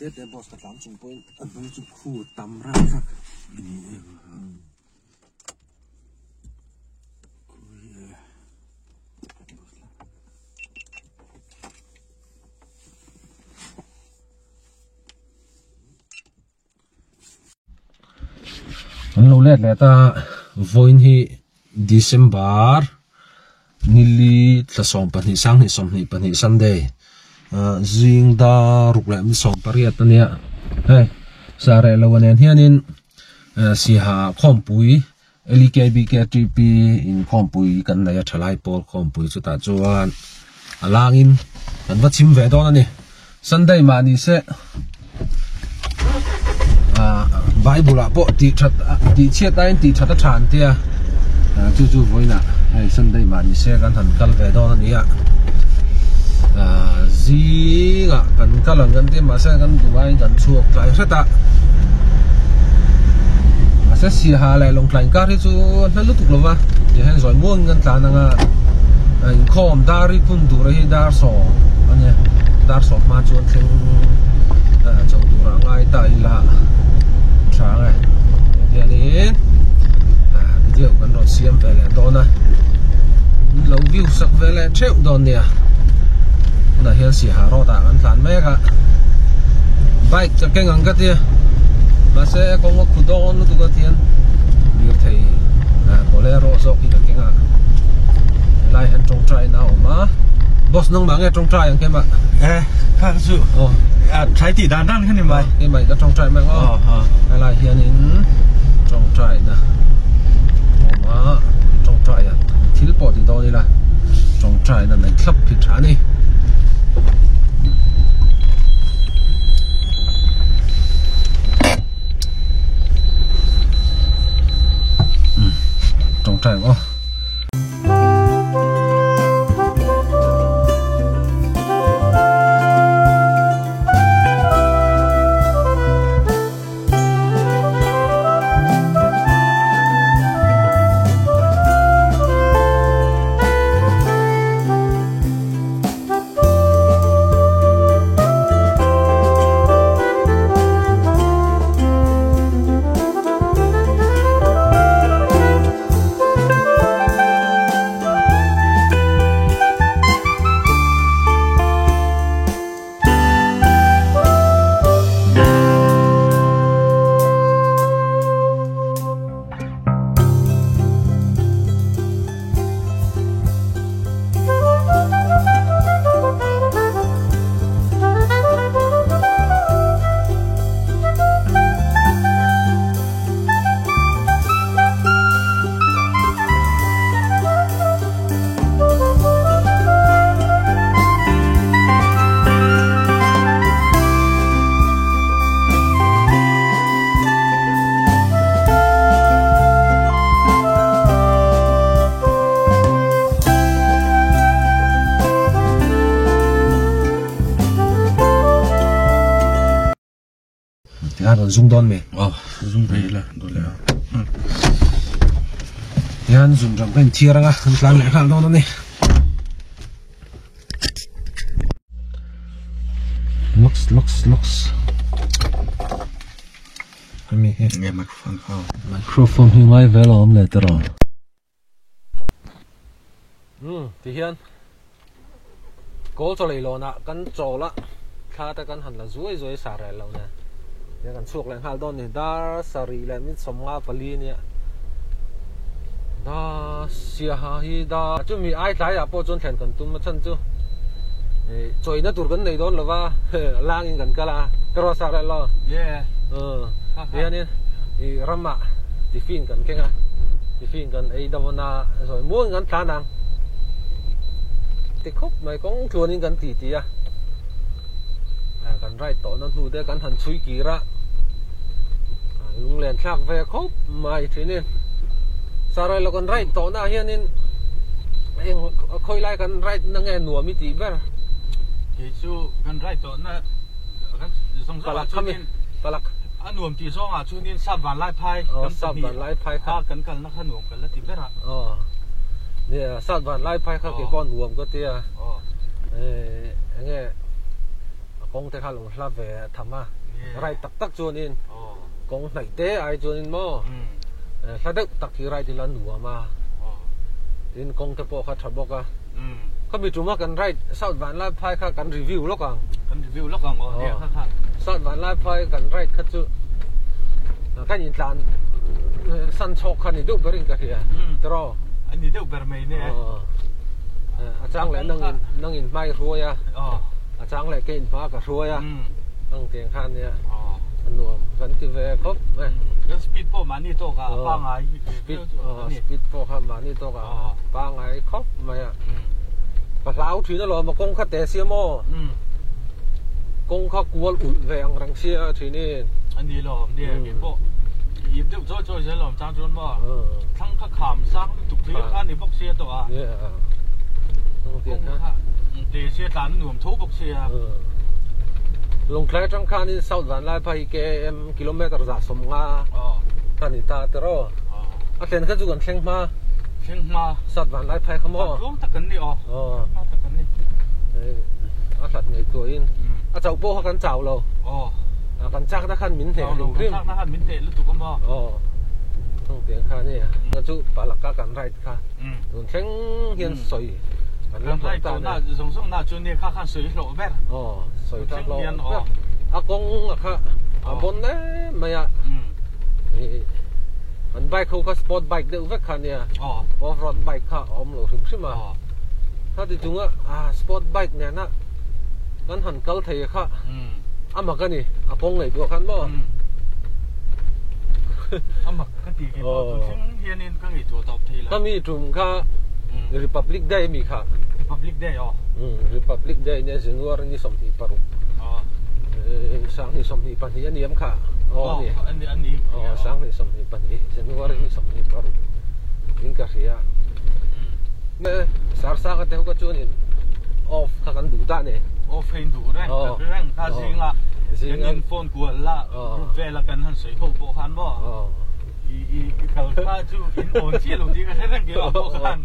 Te te boss ka tlan chung pawhin a hnung chu khu tam rak rak a ni em a. An lo let leh ta vawiin hi December nili thla 12 sanghnih 22 Sunday ah zing dar ruk leh mi 18 a nia hei sareh lo nen hianin siaha khawmpui LEKBKTP inkhawmpui kan nei a thalai pawl khawmpui chutah chuan a langin kan va chim ve dawn a ni Sunday mah ni se ah Bible ah pawh tih that tih chhiat aiin tih that a tha an tia ah chu chu vawiinah hei Sunday mah ni se kan han kal ve dawn a ni a ah zingah kan kal ang kan tia mahse kan duh aiin kan chhuak tlai hret a. Mahse Siaha leh Lawngtlai inkar hi chu hla lutuk lo va, tihian zawi muangin kan tlan anga inkhawm dar hi phun tur hi dar sawm a nia, dar sawm hma chuan thleng chho turah a ngai ta ila tha ang e. Tihianin video kan rawn siam ve leh dawn a, min lo view sak ve leh theuh dawn nia. Tunah hian Siaha road ah kan tlan mek a. Bike ka keng ang ka tia mahse kawng a khu dawn lutuk a tian lirthei bolero zawk hi ka keng a helai hian tawngtai na a awm a boss nangmah nge tawngtai ang keimah e kha ka chu aw a thlai tih dan dan kha ni mai keimah ka tawngtai mai ang aw helai hianin tawngtai na awm a tawngtai a thil pawh ti dawn ila tawngtai na nei thlap hi tha a ni. Tawngtai ang aw. Tikhan rawn zung dawn mi? Aw, zung ve ila dawn leh a. Tikhan zun ram ka inthiar anga an tlan leh nghal dawn a ni. Lux lux lux. Hemi hi. Nge microphone kha. Microphone hi ngai vel a awm leh tiraw. Um ti hian kawl chaw lei lawn ah kan chawl a thla te kan han la zuai zuai sa rel lo nen tia kan chhuak leh nghal dawn a ni dar sarih leh min sawmnga pali a nia da siaha hi da chumi ai tlaiah pawh chuan thlen kan tum a chhan chu ih chawina tur kan nei dawn lo va langin kan kal a ka ruat sa rel lo tihianin ih ramah tiffin kan keng a tiffin kan ei dawn a sawi muangin kan tlan ang ti khawp mai kawng tluanin kan ti ti a kan ride tawhna hnu te kan han chhui kir a lunglen thlak ve khawp mai thinin sarai lo kan ride tawhna ah hianin eng khawi lai kan ride na nge nuam i tih ber kei chu kan ride tawhna kan zawng zawng ah chuanin palak a nuam tih zawng ah chuanin sap van lai phai kan sap van lai phai kha kan kalna kha nuam kan la ti ber a aw nia sap van lai phai kha kei pawh nuam ka tia enge. Kawng te kha lo hla ve tham a, ride tak tak chuanin kawng hnaih te ai chuanin maw hla deuh tak hi ride ila nuam a, tin kawng te pawh kha tha bawk a. Khami tuma kan ride South Vanlaiphai kha kan review lawk ang. Kan review lawk ang aw nia kha kha. South Vanlaiphai kan ride kha chu kan intlan san chhawk kha ni deuh berin ka hria tiraw. A ni deuh ber mai nia. A chang leh nangin nangin hmai hruai a. A chang leh ke in hma ka hruai a. Ang tiang khan nia a nuam kan ti ve khawp mai. Kan speed pawh mahni tawk ah pangai speed speed pawh kha mahni tawk ah pangai khawp mai a. Ka hlau thin alawm a kawng kha te sia maw. Kawng kha kual ulh ve ang reng sia thin in. A ni lawm nia kei pawh ip deuh chawi chawi zel alawm chang chuan maw thlang kha kham sang lutuk hlir kha a ni bawk sia tawh a. Kawng kha te sia tlan a nuam tho bawk sia. Lawngtlai atang khanin South Vanlaiphai hi KM kilometer 150 a ni ta tiraw. A thlen kha chu kan thleng hma. Thleng hma. South Vanlaiphai kha maw. Tluang tak kan ni aw. Hma tak kan ni. A hlat ngei tuahin a chauh pawh kha kan chau lo. Kan chak na khan min hneh hrim hrim. Kan chak na khan min hneh lutuk a maw. Heng tiang kha nia. Chu palak a kan ride kha. Tun thleng hian sawi an la hlawh ta nia. Zawng zawng na chu nia kha khan sawi hlawh ber. Aw sawi kha hlawh ber. A kawng a kha a bawn em mai a. An bike ho kha sport bike deuh vek kha nia. Off road bike kha a awm lo hrim hrim a. Khati chunga sport bike nena kan han kal thei kha a mak a ni. A kawng ngaihtuah khan maw. A mak ka ti kei pawh tun thleng hianin ka ngaihtuah tawp thei lo. Khami tum kha Republic Day mi kha. Republic Day aw. Republic Day nia January ni 26. Aw. 2022 a ni em kha? Aw a ni. A ni a ni. Aw 2022 January ni 26 in ka hria. Sarsanga te ho kha chuanin off kha kan duh ta ni. Off hei duh reng ka hre reng kha zinga kan in phone kual la group vela kan han sawi ho pawh khan maw i i kal kha chu in awn chiah lo tih ka hre reng keimah pawh khan.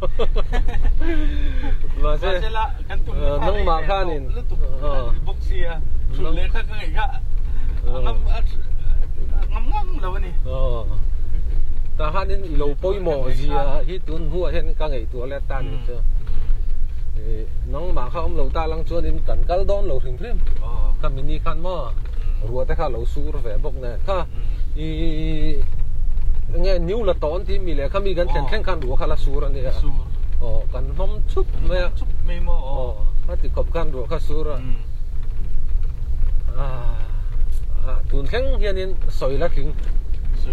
Mahse la kan tum na kha nangmah khanin lutuk bawk sia thulh leh kha ka ngaih kha a ngam a ngam ngang lo a ni. Tah khanin i lo pawimawh zia hi tun hnuah hian ka ngaihtuah let ta ni chu. Nangmah kha awm lo ta lang chuanin kan kal dawn lo hrim hrim. Kha mini khan maw ruah te kha lo sur ve bawk nen kha i enge new la tawn tih mi leh kha mi kan thlen thleng khan ruah kha la sur a nia. Aw kan hnawm chhup mai a. Aw khati khawp khan ruah kha sur a. Tun thleng hianin sawi la tling.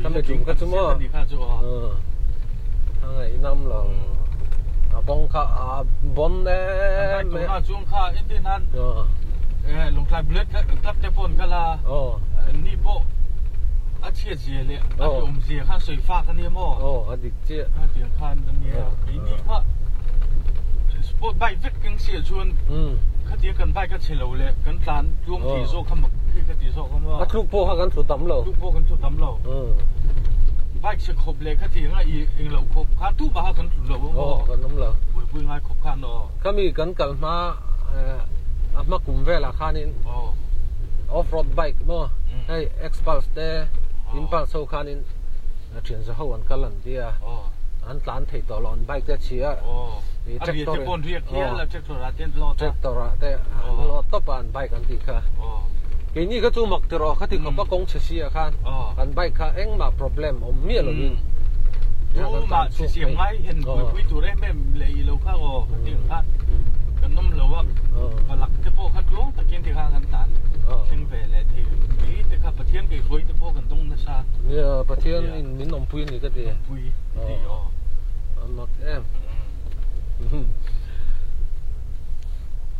Kha mi tum kha chu maw. A ngaihnawm lo. A kawng kha a bawn em mai. Tuna chuan kha entir nan Lawngtlai Bullet Club te pawh an kal a. Ni pawh a chhiat zia leh a hlawm zia khan sawi fak a nia maw? Aw a dik chiah. A tiang khan a nia. Keini kha sport bike vek keng siah chuan khatia kan bike a chhe lo leh kan tlan tluang thei zawk kha mak khi ka ti zawk a maw? A thluk pawh kha kan thlu tam lo. Thluk pawh kan thlu tam lo. Bike chhe khawp leh kha ti anga i englo khawp khan tu mah kha kan tlu lo a maw? Aw kan awm lo. Buaipui ngai khawp khan aw. Khami kan kal hma a hma kum velah khanin off road bike maw hei Xpulse te Impulse ho khanin thian za ho an kal an tia an tlan thei tawh lo an bike te a chhi a tractor tractor ah te an load tawp a an bike an tih kha. Keini kha chu mak tiraw khati khawp a kawng chhe si ah khan kan bike kha engmah problem awm miah lovin kan tlan chhuak thei. Ngai hen buaipui tur em em leh i lo kha aw khati ang khan kan awm lo a palak te pawh kha tluang takin ti khan kan tlan thleng ve leh thei mai te kha Pathian kaihruai te pawh kan dawng nasa. Nia Pathian in min awmpui a ni ka ti. Awmpui ka ti aw. A mak em.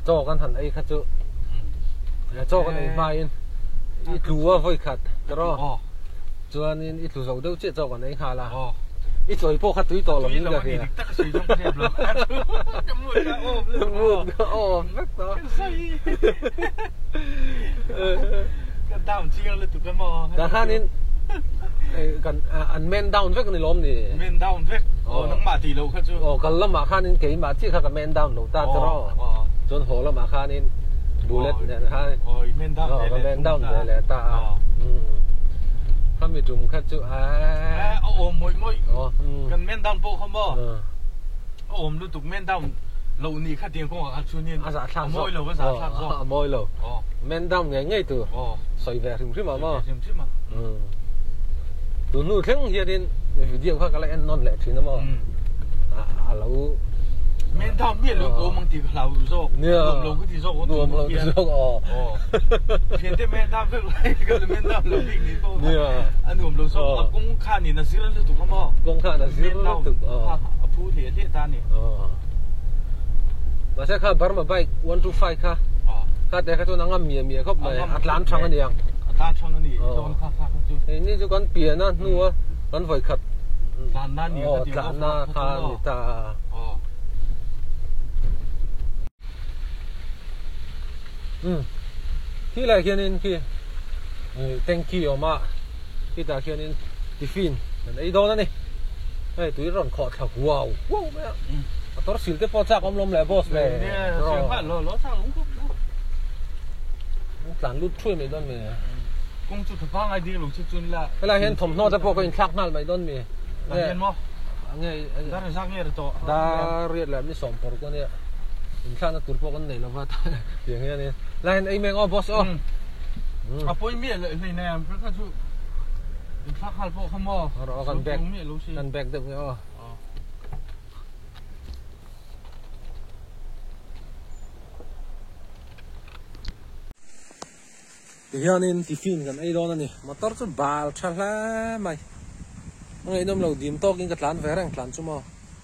Chaw kan han ei kha chu chaw kan ei hmain i tlu a vawi khat tiraw chuanin i tlu zo deuh chiah chaw kan ei nghal a i chawi pawh kha tui tawh lovin ka hria mood ka off vek tawh tah khanin kan an man down vek a ni lawm ni man down vek aw nangmah tih loh kha chu aw kal lamah khanin keimah chiah kha ka man down lo ta tiraw chuan haw lamah khanin Bullet nen khan Aw i men down ve leh leh men down ve leh ta a. Khami tum kha chu a awm mawih mawih kan men down pawh kha maw a awm lutuk men down loh ni kha tiang kawngah kha chuanin a zahthlak zawk a mawi lo a zahthlak zawk a mawi lo men down ngei ngei tur sawi ve hrim hrim a maw hrim hrim a tun hnu thleng hianin video kha ka la en nawn leh thin a maw a lo men down miah lo ka awm ang tih ka hlau zawk nuam lo ka ti zawk nuam lo ti zawk aw thiante men down vek lai ka la men down lo bik ni pawh a nuam lo zawk a kawng khan in a zir lutuk a maw kawng khan a zir lutuk aw a phu hliah hliah ta a ni mahse kha Burma bike 125 kha kha te kha chuan a ngam miah miah khawp mai a tlan thang a ni ang a tlan thang a ni dawn kha kha chu hei ni chu kan pian a hnu a kan vawi khat tlanna ni kha tlanna kha ni ta um khi lai khianin khi tanky awm a khitah khianin tiffin kan ei dawn a ni hei tui rawn khawh thla huau huau mai a motor sil te pawh chak awm lawm le boss le tlan lut thuai mai dawn mi kawng chu tha pangai ding lo che chuan la helai hian thawmhnaw te pawh ka inthlak nghal mai dawn mi nge hian maw nge dar zak nge ri tawh dar riat leh mi sawm pawr ka nia inthlakna tur pawh kan nei lova tiang hian lai hian ei meng aw boss aw a pawi miah loh hlei nei ang kha chu inthlak nghal pawh kha maw rawh kan bag kan bag deuh nge aw Tihianin tiffin kan ei dawn a ni motor chu bal tha hle mai a ngaihnawm lo dim tawkin ka tlan ve reng tlan chu maw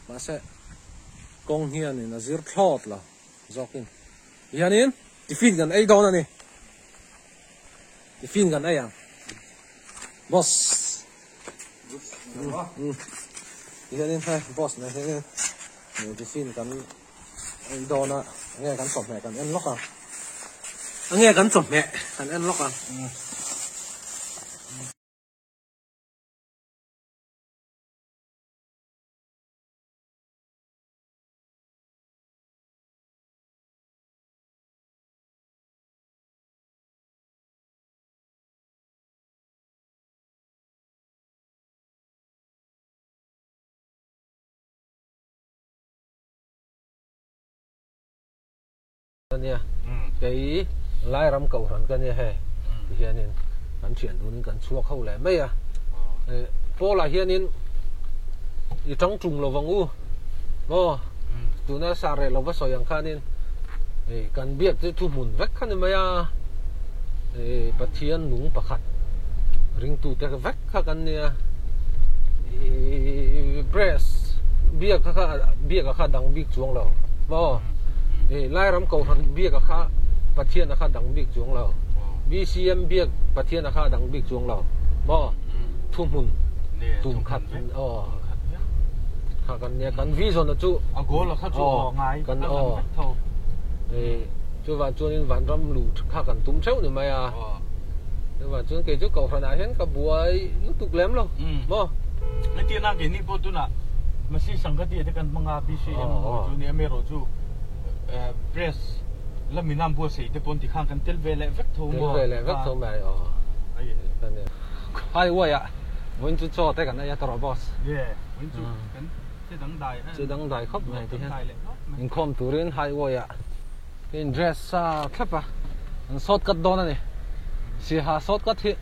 mahse kawng hianin a zir thlawt lo zawkin tihianin tiffin kan ei dawn a ni tiffin kan ei ang boss tihianin hei boss nen hianin tiffin kan ei dawn a enge kan chawhmeh kan en lawk a enge kan chawhmeh kan en lawk a. Ania kei lai ram kohhran ka nia hei tihianin kan thian dunin kan chhuak ho leh mai a Paula hianin i tang tum lovang u maw tuna sa reh lova sawi ang khanin kan biak chu thuhmun vek kha ni mai a Pathian nung pakhat ringtute vek kha kan nia press biak kha biak kha dang bik chuang lo maw Lairam kohhran biak kha Pathian kha dang bik chuang lo BCM biak Pathian kha dang bik chuang lo maw thuhmun tum khat aw kha kan nia kan vision a chu a goal kha chu aw ngai kan aw Chuvang chuanin vanram luh kha kan tum theuh ni mai a. Chuvang chuan kei chu kohhranah hian ka buai lutuk lem lo maw? Hetiang keini pawh tunah Masi Sanghatia te kan hmang a, BCM ho chu ni amaherawh chu press lamin a an buatsaih te pawh tikhan kan tel ve leh vek tho maw? Tel ve leh vek tho mai aw. Highway ah vawiin chu chaw te kan ei a tawrh boss. Yeah, vawiin chu kan. Che dangdai Che dangdai khawp mai ti hian inkhawm turin highway ah ka in dress sa thlap a an short cut dawn a ni Siaha short cut hi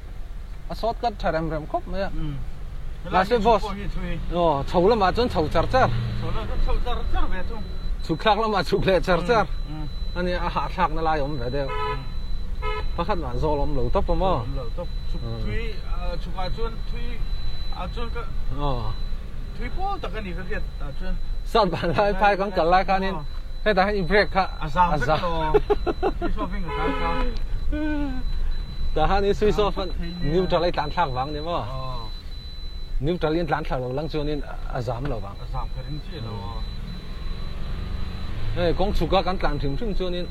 a short cut tha rem rem khawp mai a mahse boss aw chho lamah chuan chho char char chhuk thlak lamah chhuk leh char char a nia a hahthlak na lai a awm ve deuh pakhat mah zawl a awm lo tawp a maw aw. Thui pawl tak a ni ka hriat tah chuan. Sat ban lai phai kan kal lai khanin hetah hian i brake kha a zam vek lo. Switch off in ka tlan kha. Tah khan i switch off a neutral a i tlan thlak vang ni maw? Neutral in tlan thlak lo lang chuanin a zam lo vang. A zam ka ring chiah lo. Hei kawng chhuk a kan tlan hrim hrim chuanin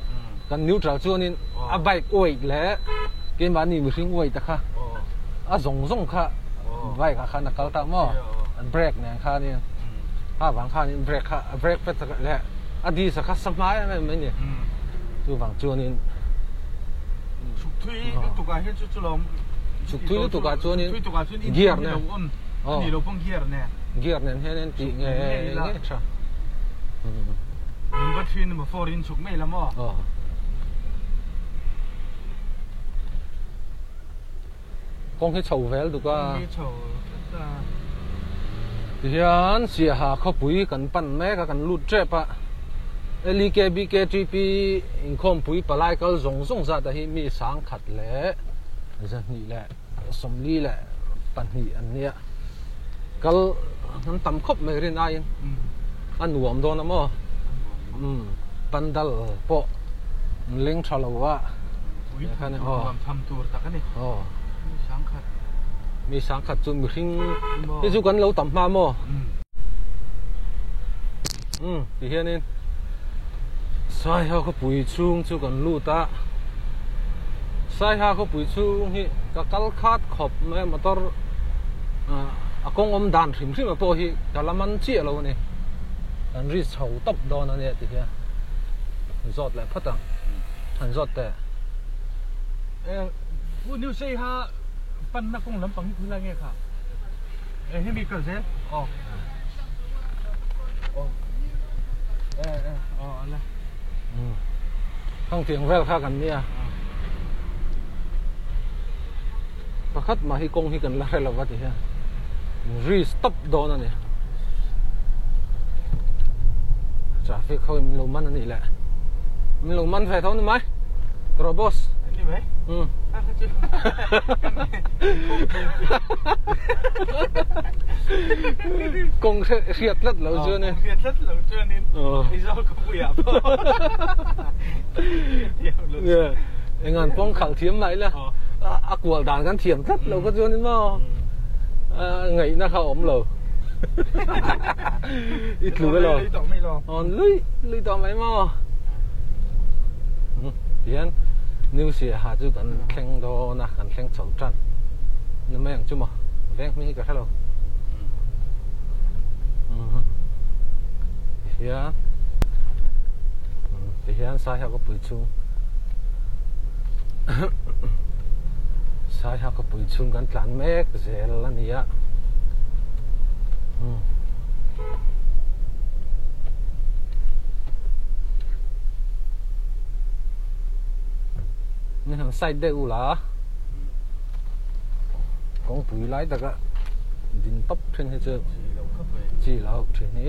kan neutral chuanin a bike weight leh keimahni mihring weight a kha a zawng zawng kha bike ah khan a kal ta maw brake nen khanin kha vang khanin brake kha a brake pet leh a disc kha sa hma em em mai ni chuvang chuanin. Chhuk thui lutuk ah hian chu chu lawm. Chhuk thui lutuk ah chuanin Chhuk thui tuk ah chuan gear nen. Lo on a ni lo pawng gear nen. Gear nen hian in tih nge nge tha. Number 3 number 4 in chhuk mai la maw. Kawng hi chho vel duk a. Kawng hi chho tlat a. Tihian Siaha khawpui kan pan mek a, kan lut tep a. LEK BKTP inkhawmpui palai kal zawng zawng zat ah hi mi sangkhat leh 222 an nia. Kal an tam khawp mai rin aiin a nuam dawn a maw. Pandal pawh an leng tha lo a. Nuam tham tur tak a ni. Mi sangkhat. Mi sangkhat chu mihring hi chu kan lo tam hma maw. Umm ti hianin Saiha khawpui chhung chu kan lut a, Saiha khawpui chhung hi ka kal khat khawp mai a motor a kawng awm dan hrim hrim a pawh hi ka la man chiah lo a ni, kan ri chho tawp dawn a nia ti hian zawt leh phawt ang, han zawt teh. Pu New Saiha panna kawng lampang hi khawilai nge kha? Hemi kal zel aw. Khang tiang vel kha kan nia pakhat mah hi kawng hi kan la hre lo va ti hian ri stop dawn a ni traffic ho in lo man a nih leh min lo man ve tho ni mai tawh boss ni mai Kawng hriat tlat lo chuan in. Hriat tlat lo chuan in. Aizawl khawpui ah pawh. Engan pawng khalh thiam mah ila. A kual dan kan thiam tlat lo kha chuan in maw. Ngaihna kha awm lo. I tlu elo. Lui lui tawh mai maw. Tihian New Siaha chu kan thleng dawn a, kan thleng chho tan. Ni mai ang chu maw? Veng hming hi ka hre lo. Tihian tihian Saiha khawpui chhung Saiha khawpui chhung kan tlan mek zel a ni a. Ni han side deuh ula kawngpui lai taka din tawp thin hi chu chi lo thin hi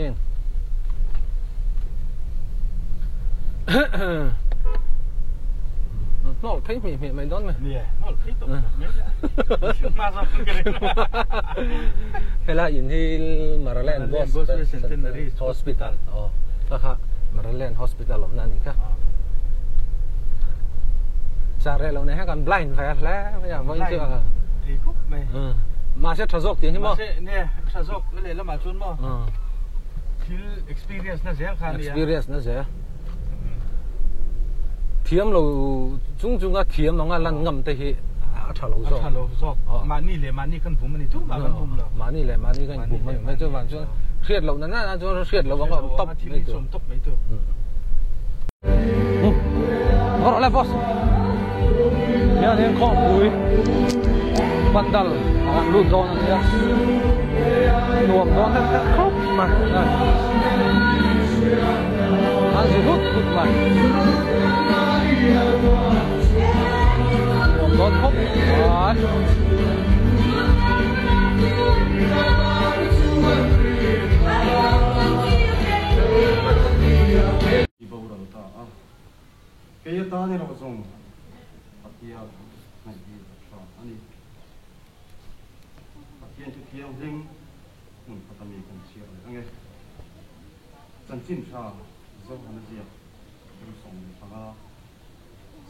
hnawh phei hmeh hmeh mai dawn mai helai in hi Maraland Gospel Centenary Hospital aw kha kha Maraland Hospital awmna a nih kha Char reh lo nei hian kan blind ve hle mai a vawiin chu a thei khawp mai mahse tha zawk tih hi maw mahse ne tha zawk lehlamah chuan maw thil experience na zel kha a nia experience na zel Thiam lo chung chunga thiam anga lan ngam te hi a tha lo zawk. A tha lo zawk. Mahni leh mahni kan bum a ni tumah kan bum lo. Mahni leh mahni kan bum a ni mai chuvang chuan hriat loh na na chuan hriat loh anga awm tawp mai tur. Awm tawp mai tur. Ngaw rawh le boss. Hian hian khawmpui pandal a kan lut dawn a nia. Nuam dawn hlek hlek khawp mai. An zi hut hut mai. Nuam dawn khawp mai. I boral ta a, kei atan erawh zawng Pathian ngaih hi a tha a ni. Pathian chu thianghlim hmun khat ami kan chhiar leh ange. Chanchin tha Zohana ziak 15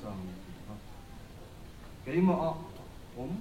chang leh tih kha keimah ah awm.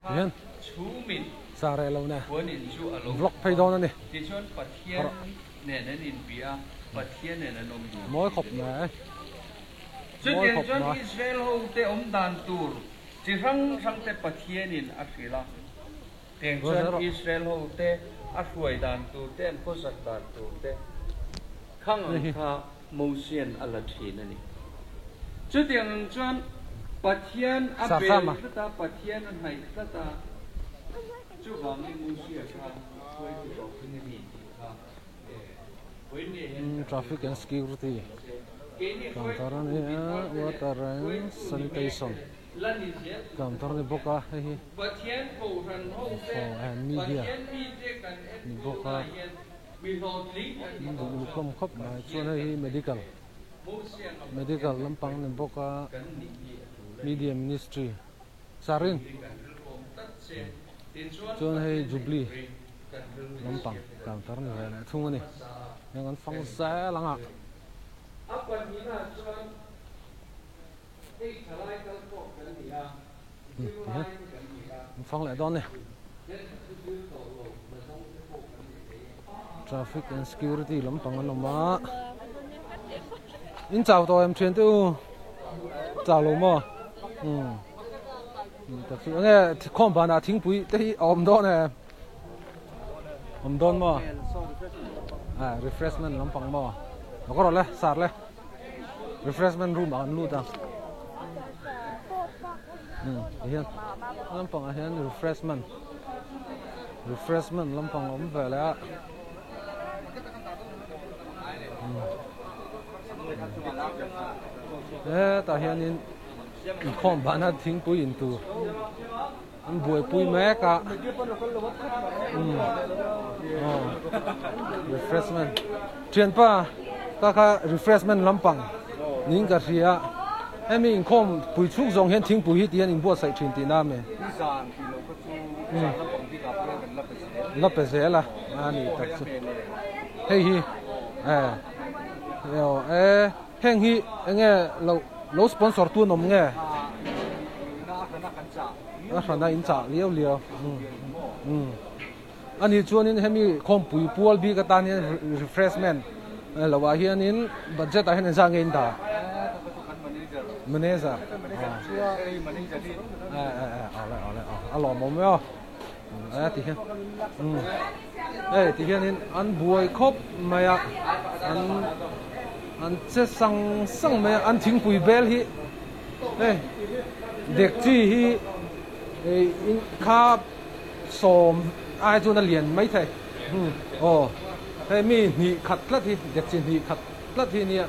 Hian sa reh lo ne vlog phei dawn a ni mawi khawp mai mawi khawp mai. Chi hrang hrang te Pathianin a hrilh a, tiang chuan Israel ho te a hruai dan tur te, an khawsak dan tur te khang ang kha Mosian a la thin a ni. Chutiang ang chuan Pathian a bel tlat a, Pathian a hnaih tlat a, chuvangin Mosia kha hruaitu ropui a ni tih kha Traffic and security counter a ni a water and sanitation counter a ni bawk a hei hi info and media ni bawk a an duh uluk hlawm khawp mai chuan hei hi medical medical lampang a ni bawk a media ministry sarin chuan hei jubilee lampang counter ni ve leh thung a ni heng an fang zel ang a. An fang leh dawn a ni traffic and security lampang an awm a in chau tawh em thiante u chau lo maw umm tak chu enge khawm banah thingpui te hi a awm dawn em awm dawn maw a refreshment lampang maw a kawr le sar le refreshment room ah kan lut a umm tihian lampang ah hian refreshment refreshment lampang a awm ve leh a hetah hianin inkhawm bahna thingpui in tur an buaipui mek a umm aw refreshment thianpa ka kha refreshment lampang niin ka hria hemi inkhawm pui chhuk zawng hian thingpui hi tihian inbuatsaih thin tihna a mi la pe zel a a ni tak chu hei hi eh aw e heng hi enge lo lo sponsor tu an awm nge a hrana in chah liau liau um ani chuanin hemi khawmpui pual bik atan hian refreshment lo ah hianin budget ah hian engzah nge in dah manager eh eh eh awle awle a lawmawm e aw. A ti hian hei ti hianin an buai khawp mai a an an che sang sang mai a an thingpui bel hi hei dekchi hi ih kha sawm ai chuan a lian maithei aw hei mi hnih khat tlat hi dekchi hnih khat tlat hi nia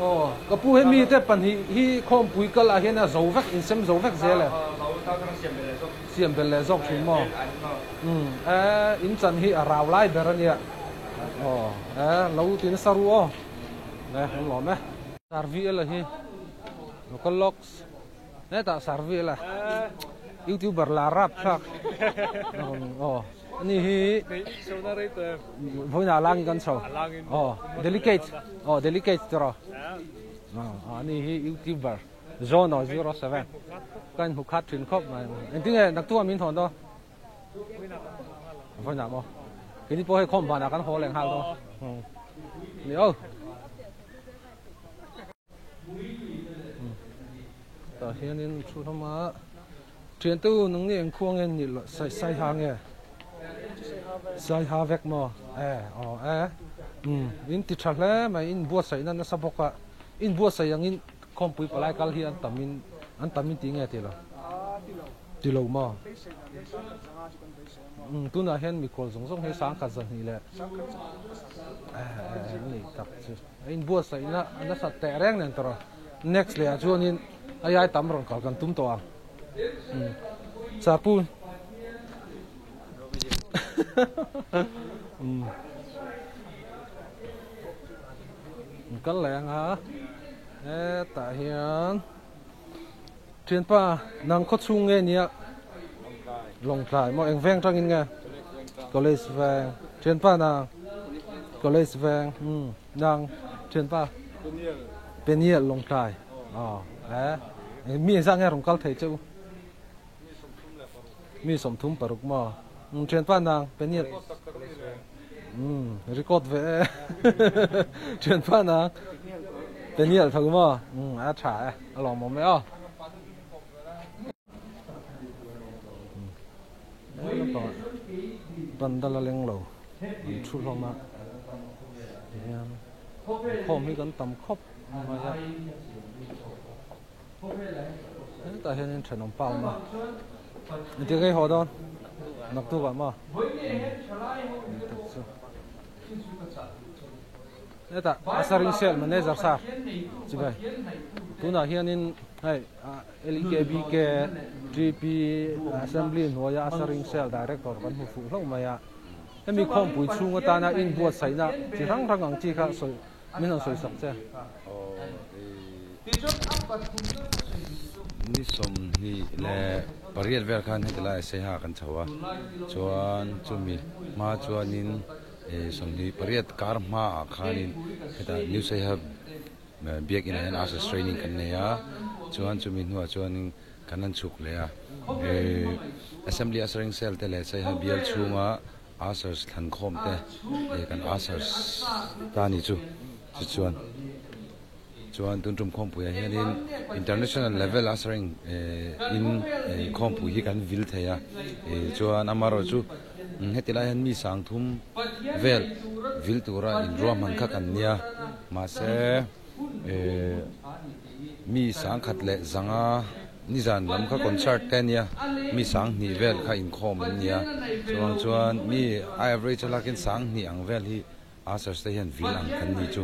aw ka pu he mite pahnih hi khawmpui kal ah hian a zo vek insem zo vek zel e siam belh leh zawk thin maw umm e in chan hi a rau lai ber ania aw e lo tin sa ru aw e an lawm e. Sarvi ela hi local locks hetah sarvi ela youtuber la rap thlak aw. Ani hi vawiinah a langin kan chho. Aw delicate aw delicate chu rawh. Ani hi youtuber Zono 07 ka inhmu khat thin khawp mai. Engtinge naktuk ah min thawn dawn? Vawiinah maw? Keini pawh hei khawm vanah kan haw leh nghal dawn. Ni aw. Tah hianin thu hlawm a. Thiante u nang ni eng khua nge ni lo sai sai ha nge sai ha vek maw e aw e umm in ti tha hle mai in buatsaih na nasa bawk a in buatsaih ang in khawmpui palai kal hi an tam in an tam in ti nge ti lo ti lo maw umm tunah hian mikhual zawng zawng hi sangkhat zahnih leh e e ni tak chu a in buatsaih na nasa teh reng nen tawrh a next leh ah chuanin a iai tam rawn kal kan tum tawh ang. Chapu kal leh ang a hetah hian thianpa nang khaw chhung nge nia Lawngtlai maw eng veng tangin nge college veng thianpa nang college veng nang thianpa Peniel Lawngtlai aw e mi engzah nge rawn kal thei che u mi sawmthum paruk maw thianpa nang Peniel umm record ve e thianpa nang Peniel tho maw umm a tha e a lawmawm e aw. Bandal a leng lo an thu hlawm a tihian khawm hi kan tam khawp mai a hetah hianin thenawm pa a awm a engtik nge i haw dawn naktuk ah maw hetah a saring sel manager sar chibai tunah hianin hei. LEKBK GP Assembly hnuaia Ushering Cell Director kan hmu fuh hlauh mai a. Hemi khawmpui chhung atana inbuatsaihna chi hrang hrang ang chi kha sawi min han sawi sak che. Ni sawmhnih leh pariat vel khan heti lai Saiha kan chho a, chuan chumi hma chuanin 28 kar hmaah khanin hetah New Saiha Biakin ah hian Ushers training kan nei a, chuan chumi hnuah chuanin kan han chhuk leh a, eh Assembly Ushering Cell te leh Saiha bial chhunga Ushers thlan khawm te eh kan Ushers ta ni chu chu chuan chuan tun tum khawmpuiah hianin International level Ushering eh in khawmpui hi kan vil thei a, eh chuan amaherawhchu heti lai hian mi sang thum vel vil tura inruahman kha kan nia. Mahse, mi sangkhat leh zanga nizan lam kha concert te a nia, mi sanghnih vel kha inkhawm an nia. Chuvang chuan mi a average a lakin sanghnih ang vel hi ushers te hian vil ang kan ni chu.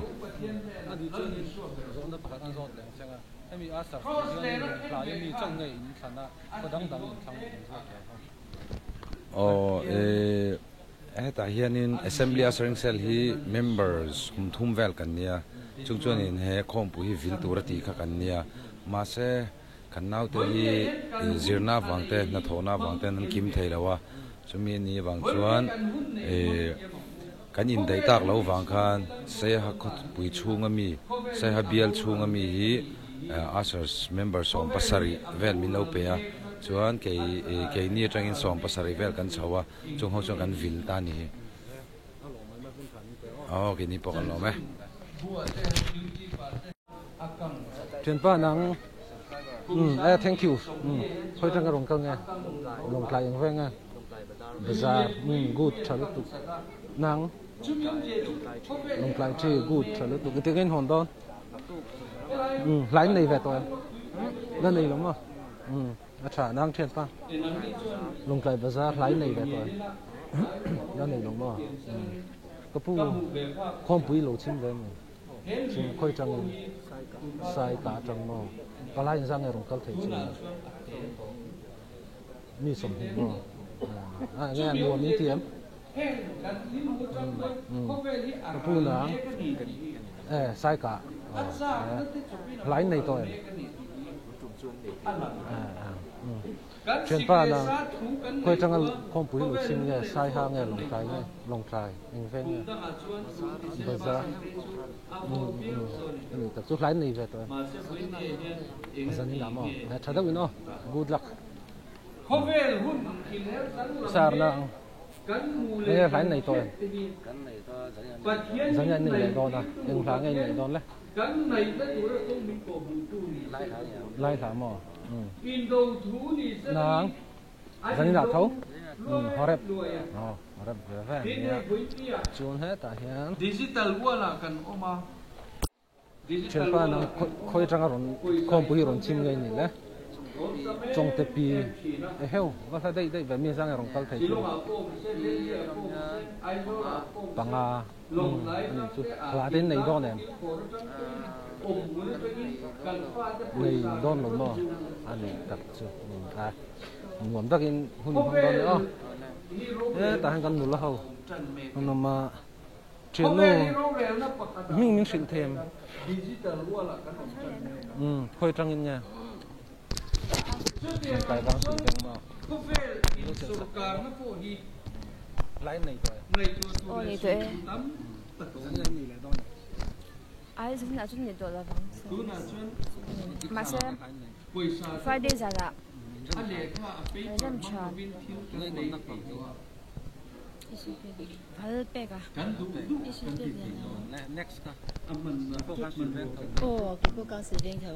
Aw e. Hetah hianin Assembly Ushering Cell hi members kum thum vel kan nia, chung chuanin he khawmpui hi vil tur a tih kha kan nia. Mahse, kan naute hi zirna avang te, hnathawhna avang ten an kim thei lo a, chumi a nih avang chuan kan indaih tak lo vang khan Saiha khawpui chhunga mi, Saiha bial chhunga mi hi Ushers member 70 vel min lo pe a, chuan kei keini atangin 70 vel kan chho a. Chung ho chuan kan vil ta a ni hi. Aw keini pawh kan lawm e. Thianpa nang Um eh thank you um khawi atanga rawn kal nge Lawngtlai eng veng nge Bazar um good tha lutuk nang Lawngtlai thi good tha lutuk engtin nge in hawn dawn um hlai in nei ve tawh em la nei lo maw um a tha nang thian pa Lawngtlai Bazar hlai in nei ve tawh em la nei lo maw um ka pu khawmpui lo chhim ve maw. Chim khawi tangin sai ka atang maw? Palai in zang e rawn kal thei chu mi sawmhnih maw? A enge a nuam in ti em? Ka pu nang e sai ka hlai in nei tawh em? Thianpa na khawi atanga khawmpui lu chhim nge Saiha nge Lawngtlai nge Lawngtlai eng veng nge Bazar ani tak chu hlai nei ve tawh em zanin ah maw tha deuh in aw good luck sar na ang enge hlai nei tawh em zanin an nei leh dawn a eng hla nge in neih dawn le lai hla maw. Nang zanin ah tho Horeb aw Horeb ve ve an nia chuan hetah hian thianpa nang khawi atanga rawn khawmpui hi rawn chhim ngei ni le Chawngte pi eheu va hla daih daih ve mi zang e rawn kal thei chu panga ani chu hla te in nei dawn em nei dawn lo maw a nei tak chu a nuam takin hun hmang dawn nia aw hetah hian kan nula ho an awm a thiannu hming min hrilh thei em khawi atangin nge tlai vang hrilh veng maw lai nei tawh em aw nei tawh e ai zan ah chuan nei tawh lovang mahse Friday zanah rem tha phal pek a aw keipawh ka sawi veng tho.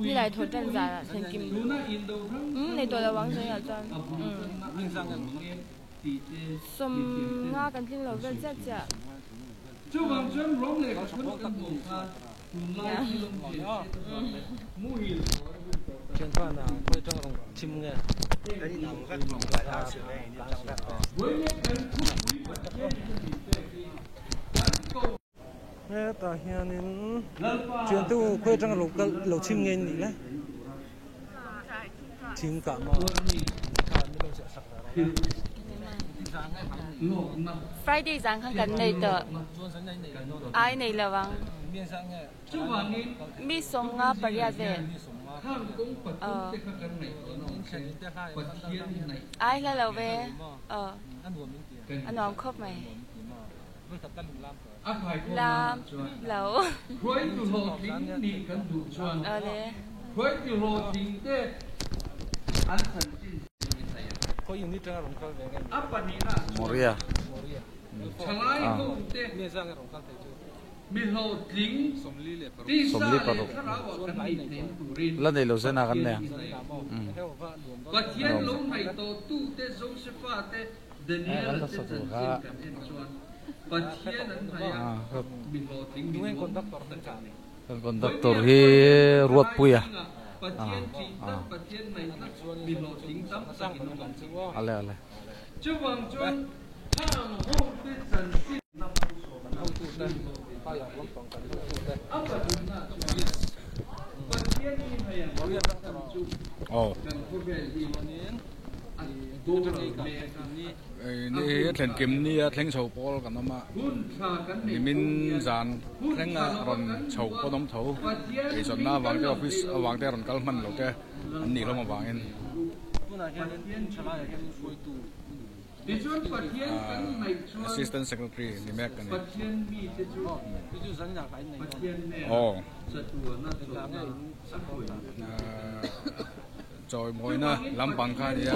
Nilai thaw tan zanah thlen kim umm nei tawh lo ang zawnah chuan umm sawm nga kan tling lo vel chiah chiah. Hetah hianin thiante u khawi atanga lo kal lo chhim nge an nih le thing kah maw Friday zan khan kan nei tawh ai nei lo ang mi sawm nga pariat vel aw ai hla lo ve aw a nuam khawp mai. Lam lo. Awle. Moria 25 la nei lo zena kan nei ang. Kan conductor hi Ruatpuia ale ale. Aw. Ni hi thlen kim ni a thleng chho pawl kan awm a, nimin zan thleng a rawn chho pawn awm tho, eizawnna avang te office avang te rawn kal hman lo te an nih hlawm avangin Assistant Secretary ni mek a ni. Aw. Chawimawina lampang kha a nia.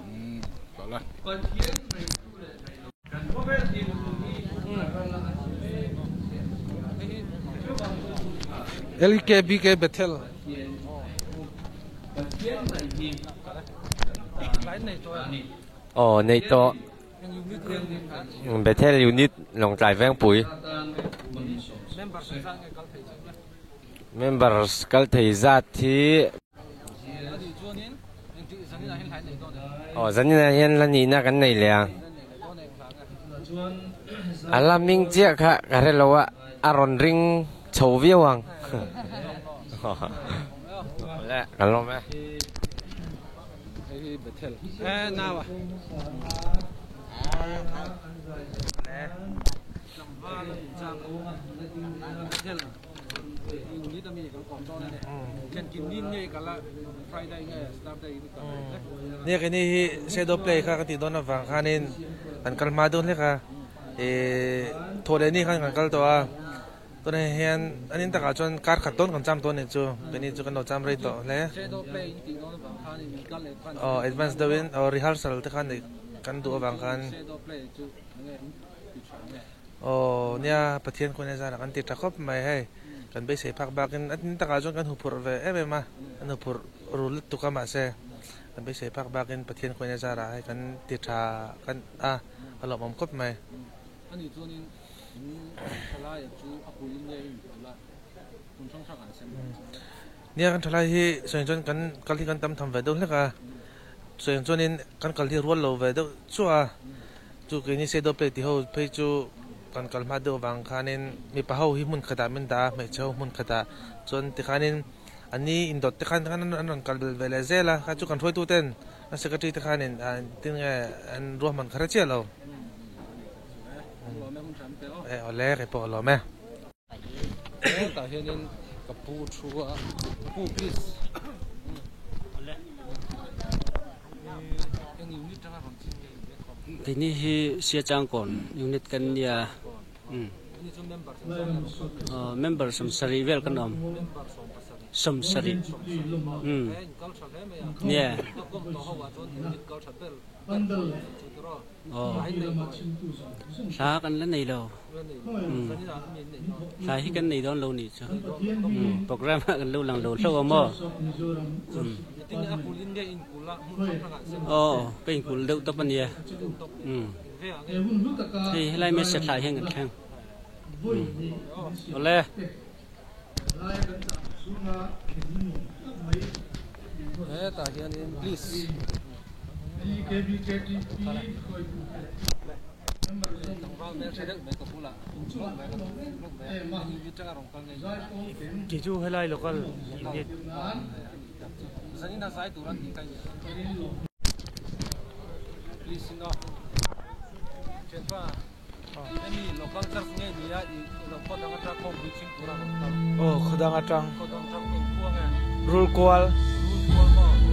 Umm tawlh a. LKBK Bethel. Aw nei tawh. Bethel unit Lawngtlai Vengpui. Members kal thei zat hi. Aw zaninah hian hla nihna kan nei leh a. A hla hming chiah kha ka hre lo a, a rawn ring chho viau ang. Awle kan lawm e. Nia keini hi shadow play kha ka tih dawn avang khanin kan kal hma dawn hlek a ihh thawh leh ni khan kan kal tawh a tunah hian an in takah chuan kar khat dawn kan cham tawh a nih chu keini chu kan lo cham rei tawh hle aw advance deuhin aw rehearsal te khan kan duh avang khan. Aw nia Pathian khawn hian zan ah kan ti tha khawp mai hei kan beisei phak bakin a tin takah chuan kan huphurh ve em em a kan huphurh ru lutuk a mahse kan beisei phak bakin Pathian khawn hian zan ah hei kan ti tha kan a a lawmawm khawp mai. Nia kan thalai hi sawi chuan kan kal hi kan tam tham ve deuh hlek a sawi chuanin kan kal hi rual lo ve deuh chuah a. Chu keini shadow play tih ho phei chu kan kal hma deuh avang khanin mipa ho hi hmun khatah min dah a, hmeichhe ho hmun khatah chuan tikhanin an ni indawt te khan an rawn kal ve leh zel a, kha chu kan hruaitu ten an secretary te khanin engtin nge an ruahman kha hre chiah lo. E awle kei pawh a lawm e. Hetah hianin ka pu thu a, pu please. Keini hi Siachangkawn unit kan nia member sawmsarih vel kan awm sawmsarih nia. Aw hla kan la nei lo hla hi kan nei dawn lo nih chu program ah kan lo lang lo hlauh a maw aw ka inkul deuh tawp a nia hei helai mai sathlai hian kan thleng awle. Hetah hianin please Kei chu helai local unit Aw khaw dang atang rul kual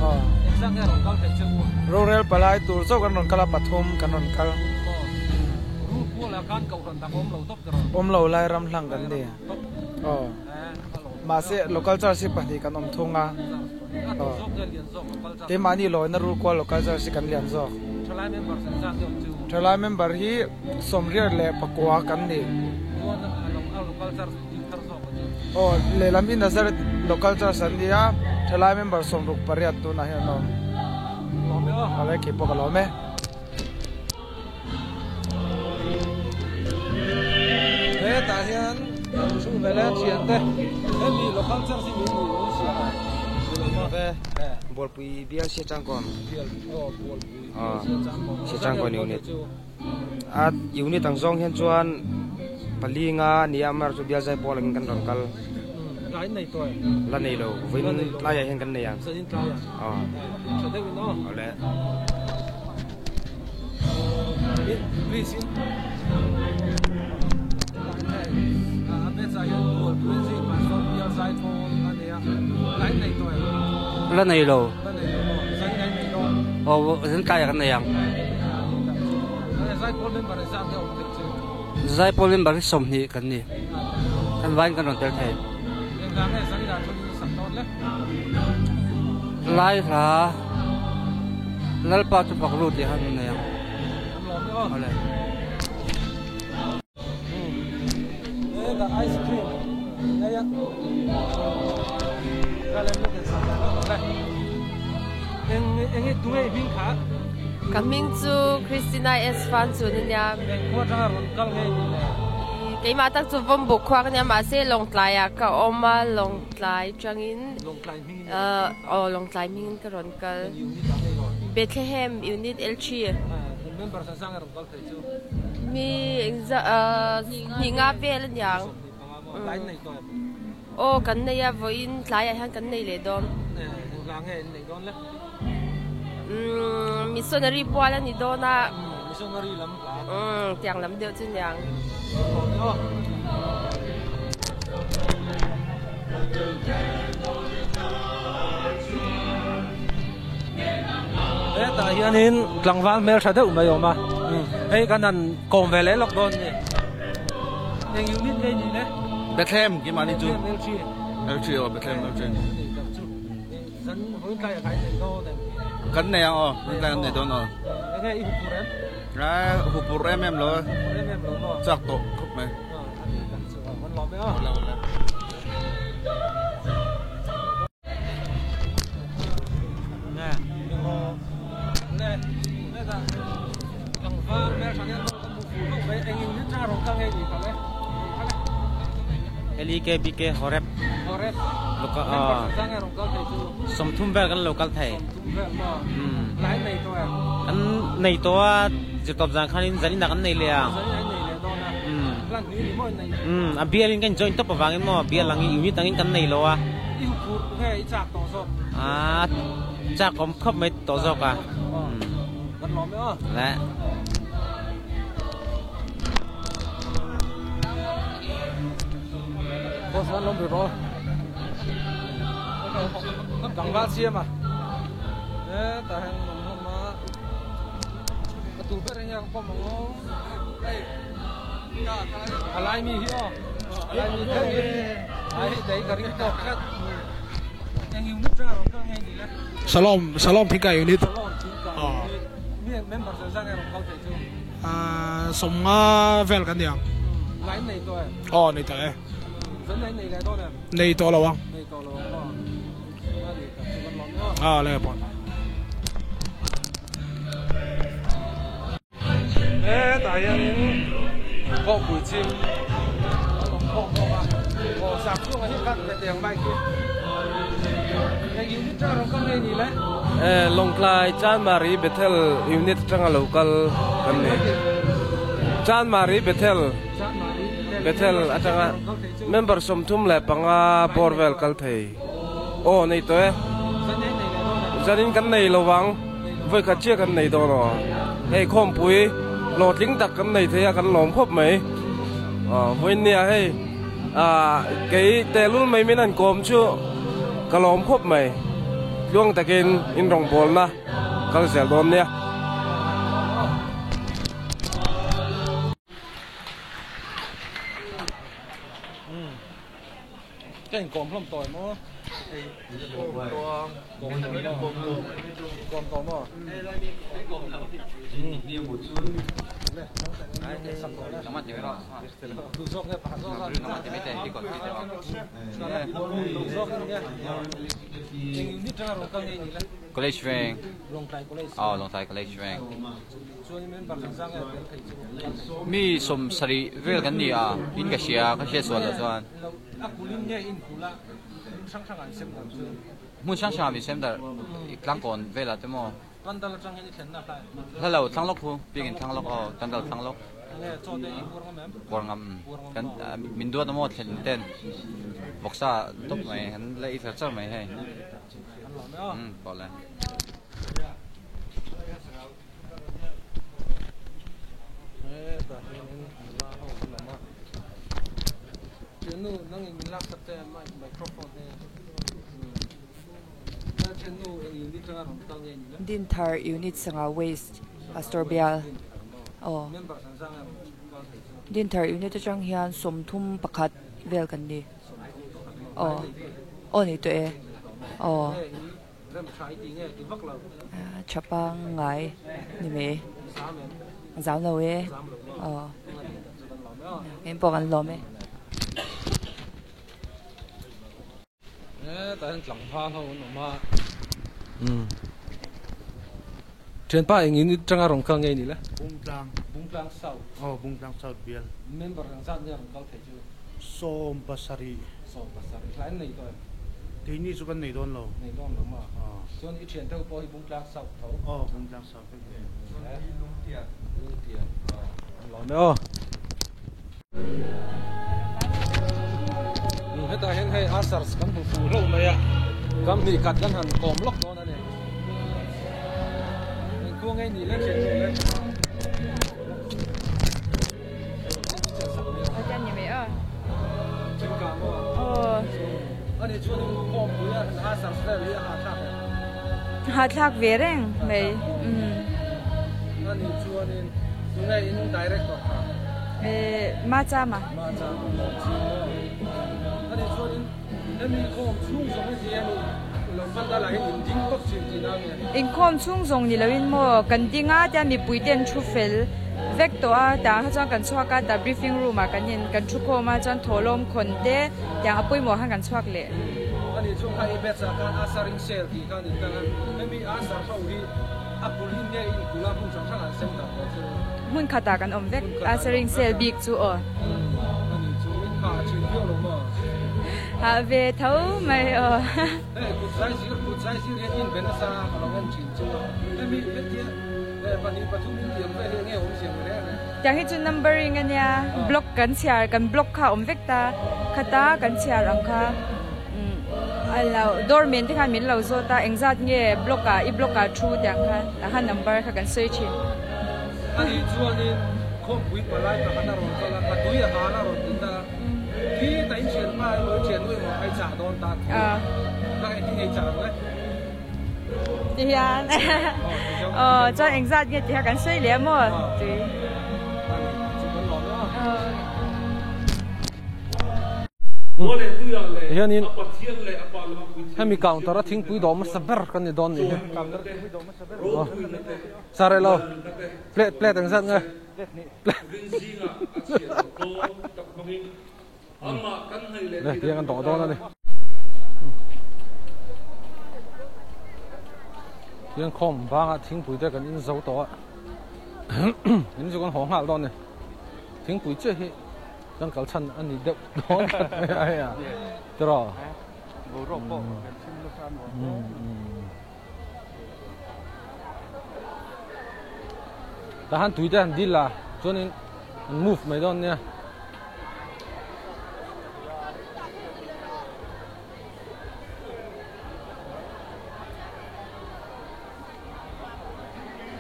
aw rorel palai tur zawk an rawn kal a pathum kan rawn kal awm lo lai ram hlang kan ni aw mahse local church hi pahnih kan awm thung a aw keimahni lawina rul kual local church hi kan lian zawk. Thalai member hi sawmriat leh pakua kan ni. Aw lehlam hi Nazareth local church an ni a, thalai member sawmruk pariat tunah hian an awm. Awle kei pawh ka lawm e. Hetah hian kan thu ve leh thiante hemi local church hi min ni siam a. Bualpui bial Siachangkawn. Siachangkawn unit. A unit ang zawng hian chuan pali nga a ni a, amaherawhchu bial zai pawl angin kan rawn kal. La nei lo, vawiin tlaiah hian kan nei ang. Awle. La nei lo. Aw zan tlaiah kan nei ang. Zaipawl member hi sawmhnih kan ni. Kan vaiin kan rawn tel thei. Engvang nge zaninah chuan in sak dawn le? Lai hla Lalpa chu fak ru tih kha kan nei ang. Kan lawm e aw. Awle. Hetah ice cream nei a. Kale nu kan sak dawn le. Eng eng i tunge i hming kha? Ka hming chu Christina S Fan chun a nia. Eng khua atanga rawn kal nge i nih le? Keimah tak chu Vawmbuk khua ka nia mahse Lawngtlai ah ka awm a, Lawngtlai tangin Lawngtlai hmingin i rawn kal? Aw Lawngtlai hmingin ka rawn kal. Eng unit ah nge i rawn? Bethlehem unit L3. Eng member san sang nge rawn kal thei chu? Mi engzah hnih nga vel a niang. Tlai in nei tawh em? Aw kan nei a, vawiin tlaiah hian kan nei leh dawn. Engvang nge in neih dawn le? Umm missionary pual a ni dawn a. Missionary lam hla. Umm tiang lam deuh chu niang. Hetah hianin tlangval hmeltha deuh mai a awm a, hei kan han kawm ve leh lawk dawn a ni. Eng unit nge ni le? Bethlehem ki mahni chu. Bethlehem LG. LG aw Bethlehem LG. Zan vawiin tlai ah kha i nei dawn em? Kan nei ang aw, vawiin tlai kan nei dawn aw. Enge i hupur em? A hupur em em lo a. Hupur em em lo maw? Chak tawh khawp mai. A ni tak chu aw, kan lawm e aw. Awle awle. Nge, nge, nge ta, tlangval hmeltha hian kan hmu fuh hlauh mai, engin ni tha rawn kal nge ni kha le? LEKBK Horeb. Horeb. Loka a. Sawmthum vel kan lo kal thei. Sawmthum vel maw? Lai nei tawh em? Kan nei tawh a, zirtawp zan khanin zanin ah kan nei leh a. Zanin ah in nei leh dawn a. Plan hnih ni maw in nei? A bial in kan join tawp avangin maw bial angin unit angin kan nei lo a. I huphurh nge i chak tawh zawk? A chak awm khawp mai tawh zawk a. Kan lawm e aw. Le. Boss an lawm ri rawh tlangval siam a hetah hian an awm hlawm a a tu ber enge ang pawm ang aw a lai mi hi aw a lai mi kher hi ai hei dei ka ring tawk tlat eng unit tanga rawn kal nge ni le Salom Salom Thingkai unit Salom Thingkai unit mi member zawng zawng nge rawn kal thei chu Sawmnga vel kan ni ang. Lai nei tawh em? Aw nei tawh e. Zan nei nei leh dawn em? Nei tawh lo ang. Nei tawh lo ang maw? A ni tak chu kan lawm e aw. A le pawh. Hetah hianin kawhpui chim an awm khawm bawk a, aw sak chungah hian khan hetiang bike hi eng unit tanga rawn kal nge ni le? Lawngtlai Chanmari Bethel unit atanga lo kal kan ni. Chanmari Bethel Bethel atanga member 35 bawr vel kal thei. Aw nei tawh e. Zanin kan nei lo vang. Vawikhat chiah kan nei dawn aw. Hei khawmpui hlawhtling tak kan nei thei a kan lawm khawp mai. Aw vawiin nia hei ah kei tehlul mai min an kawm chu ka lawm khawp mai. Tluang takin in rawngbawlna kal zel dawn nia. Ka inkawm hlawm tawh em aw? Kawm kawm tawh maw? College Veng. Aw Lawngtlai College Veng. Mi 70 vel kan ni a, in ka hria, ka hriat sual loh chuan. Hmun hrang hrangah min sem darh tlangkawn velah te maw? Hla lo, thlang lawk khu, biakin thlang lawk aw, Tandal thlang lawk. Buar ngam, kan min duat a maw thlen ten vawksa tawp mai, kan la ei char char mai hei. Umm pawh le. Hetah hianin nula ho an awm a, thiannu nangin min lak sak che a microphone hi umm thiannu eng unit atanga rawn kal nge ni le? Dinthar unit sangha waste Pastor Bial aw Dinthar unit atang hian 31. vel kan ni. Aw aw ni tawh e aw. Tha pangngai ni mai zam lo e aw eng pawh kan lawm e. Hetah hian tlangval ho an awm a Thianpa eng in atanga rawn kal ngei ni le? Bungtlang. Bungtlang South. Aw Bungtlang South bial. Member ang zat nge rawn kal thei chu? 70. 70 hlai an nei tawh em? Keini chu kan nei dawn lo. Nei dawn lo ma. Chuan i thiante ho pawh hi Bungtlang South tho? Aw Bungtlang South vek e. Lungtian. Lungtian. An lawm e aw. Hetah hian hei Ushers kan hmu fuh hlauh mai a, kam hnih khat kan han kawm lawk dawn a ni. Engkhua ngei nih leh ṭhian ṭhu leh. Ani chuan in khawmpui a Ushers vel hi a hahthlak em? Hahthlak ve reng mai. Ani chuanin tunge in director kha? Machama. Machama lawm chi maw? Ani chuanin hemi khawm chhung zawng hi nia mi lo kal dal ah hian in ding tawp thin tihna a nia? Inkhawm chhung zawng ni loin maw kan ding a tia mipui te an thu fel vek tawh a tah kha chuan kan chhuak a tah briefing room ah kan in kan thu khawm a chuan thawhlawm khawn te tiang a pawimawh khan kan chhuak leh. Ani chuan kha i batch ah khan Asaring Cell tih kha a ni tlang a, hemi Asar ho hi A kulh in nge in kulh a hmun hrang hrang an sem tak tawh chu. Hmun khatah kan awm vek a saring sel bik chu aw. A nih chu in hah thin viau lo maw? Hah ve tho mai aw. Hei kut zai zir kut zai zir hian in be nasa a ka lo en thin chu a. Hemi hetia pahnih pathum in tiang vel hi enge awm zia ni reng e. Tiang hi chu numbering a nia block kan chhiar kan block kha a awm vek ta khata kan chhiar ang kha. A lo doorman te khan min lo zawt a engzat nge block ah i block ah thu tiang khan tah khan number kha kan sawi thin. A nih chuanin khawmpui palai pakhat a rawn kal a, ka tui a hal a rawn ti ta a, khi ta in thian pa emaw i thian nu emaw a i chah dawn ta tho a, ka engtin nge i chah ang le? Ti hian aw chuan engzat nge tih kha kan sawi leh a maw tui. A nih chu kan lawm e aw. Hianin hemi counter a thingpui dawm hmasa ber kan ni dawn nih hi sir elo plate plate eng zat nge le tiang an dawh dawn a ni tiang khawm banga thingpui te kan in zo tawh a in chu kan haw nghal dawn a ni thingpui chiah hi. Kan kal chhan a ni deuh dawn tlat mai a hei a tiraw. Boruak pawh kan chhim nasa a nuam hle. Tah han tui te han dil a chuanin an move mai dawn nia.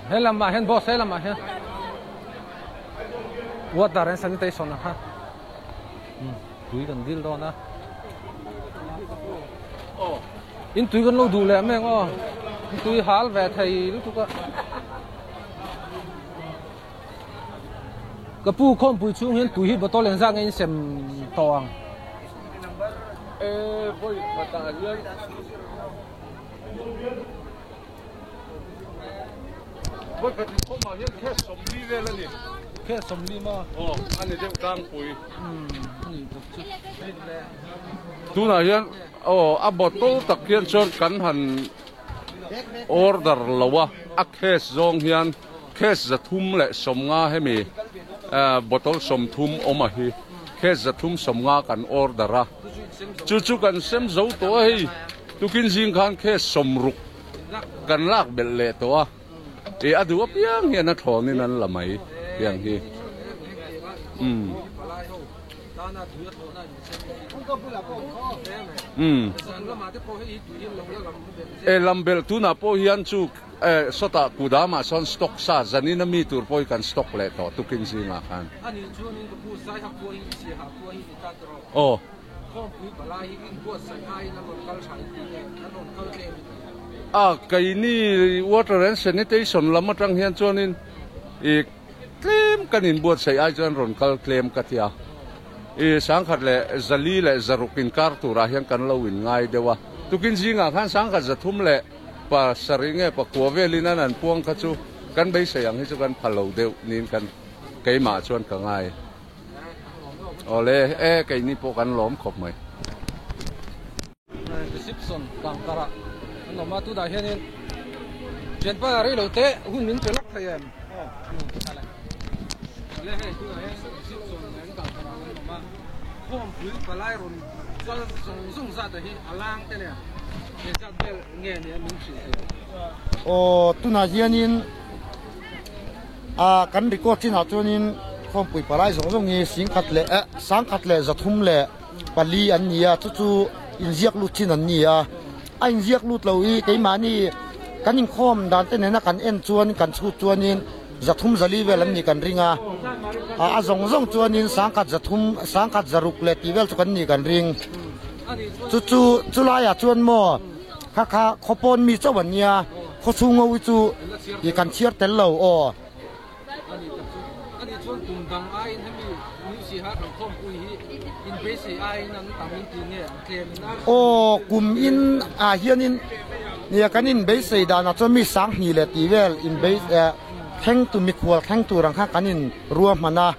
He lamah hian boss he lamah hian water and sanitation a kha tui kan dil dawn a in tui kan lo duh leh mek aw in tui hal ve thei lutuk a ka pu khawmpui chhung hian tui hi bottle engzat nge in sem tawh ang. Vawikhat inkhawmah hian cash 40 vel a ni. Cash 40 maw? Aw, a ni deuh tlangpui. A ni tak chu. Tunah hian aw a bottle tak hian chuan kan han order lo a, a cash zawng hian cash 350 hemi bottle 30 awm a hi cash 350 kan order a, chu chu kan sem zo tawh a hei. Tukin zing khan case 60 kan lak belh leh tawh a, ih a duh apiang hian a thlawnin an la mai tiang hi. Umm. Umm. E lam belh tunah pawh hian chu eh sawtah kudamah sawn stock sa zanin a mi tur pawh hi kan stock leh tawh tukin zingah khan. Aw. Khawmpui palai hi inbuatsaih aiin an rawn kal tha in tih nge an rawn kal tlem in tih? A, keini Water and Sanitation lam atang hian chuanin i tlem kan inbuatsaih ai chuan rawn kal tlem ka ti a. I sangkhat leh 400 leh 600 inkar turah hian kan lo inngai deuh a. Tukin zingah khan sangkhat 307 nge pakua velin an an puang kha chu kan beisei ang hi chu kan pha lo deuh niin kan keimah chuan ka ngai. Awle e keini pawh kan lawm khawp mai. Reception kangkar ah an awm a tunah hianin thianpa rei lo te hun min pe lawk thei em? Awle hei tunah hian reception an kangkar ah an awm a khawmpui palai rawn kal zawng zawng zat ah hi a lang te nen engzat vel nge nia min hrilh thei ang? Aw tunah hianin ah kan record chinah chuanin khawmpui palai zawng zawng hi singkhat leh eh sangkhat leh 304 an ni a chu chu inziak lut chin an ni a a inziak lut lo hi keimahni kan inkhawm dan te nena kan en chuan kan chhut chuanin 304 vel an nih kan ring a a zawng zawng chuanin sangkhat 300 sangkhat 600 leh tih vel chu kan nih kan ring chu chu chulaiah chuan maw kha kha khawpawn mi chauh an nia khawchhung ho hi chu ih kan chhiar tel lo aw. A nih tak chu. A nih chuan kum dang aiin hemi New Siha kan khawmpui hi in beisei aiin an tam in tih nge an tlem in a. Aw kum in ah hianin nia kan in beisei danah chuan mi 2000 leh tih vel in bei eh thleng tu mikhual thleng tur ang khan kan in ruahman a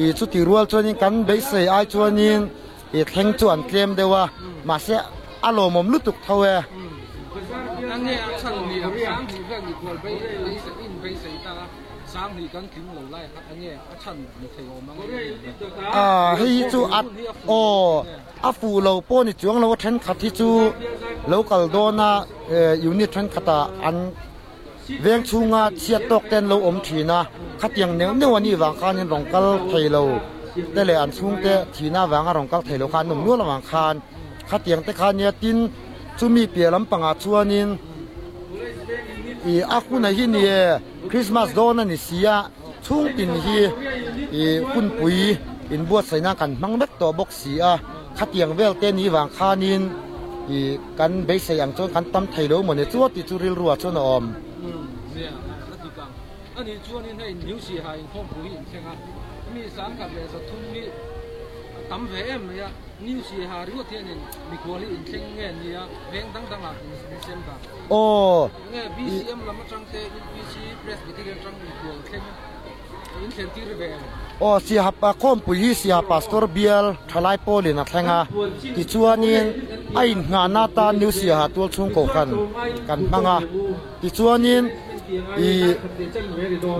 ih chuti rual chuanin kan beisei ai chuanin ih thleng chu an tlem deuh a mahse a lawmawm lutuk tho e. Enge a chhan ni ang 2000 vel mikhual in beisei ta a. 2000 kan tling lo lai kha enge a chhan ni thei awm ang A hei hi chu a aw a fuh lo pawh ni chuang lo a thenkhat hi chu lo kal dawn a unit thenkhat ah an veng chhunga chhiat tawk te an lo awm thin a khatiang neuh neuh a nih vang khanin rawn kal thei lo te leh an chhungte thihna avanga rawn kal thei lo kha an awm nual avang khan khatiang te kha nia tin chumi piah lampangah chuanin ih a hun a hi ni e. Christmas dawn a ni si a, chhung tin hi ih hunpui inbuatsaih nan kan hmang vek tawh bawk si a, khatiang vel te ni vang khanin ih kan beisei ang chuan kan tam thei lo maw ni chu a tih chu rilru ah chuan a awm. Umm nia a dik ang. Ani chuanin hei New Siha inkhawmpui hi inthleng a, mi 1300 hi a tam ve em mai a, New Siha ringawt hianin mikhual hi inthleng nge nia veng dang dangah in sem dan. Aw. Nge BCM lam atang te UPC Presbyterian atang mikhual thleng in thlen tir ve em? Aw Siaha khawmpui hi Siaha Pastor bial thalai pawlin a thleng a, tichuanin a inngahna atan New Siaha tualchhung kohhran kan hmang a, tichuanin ih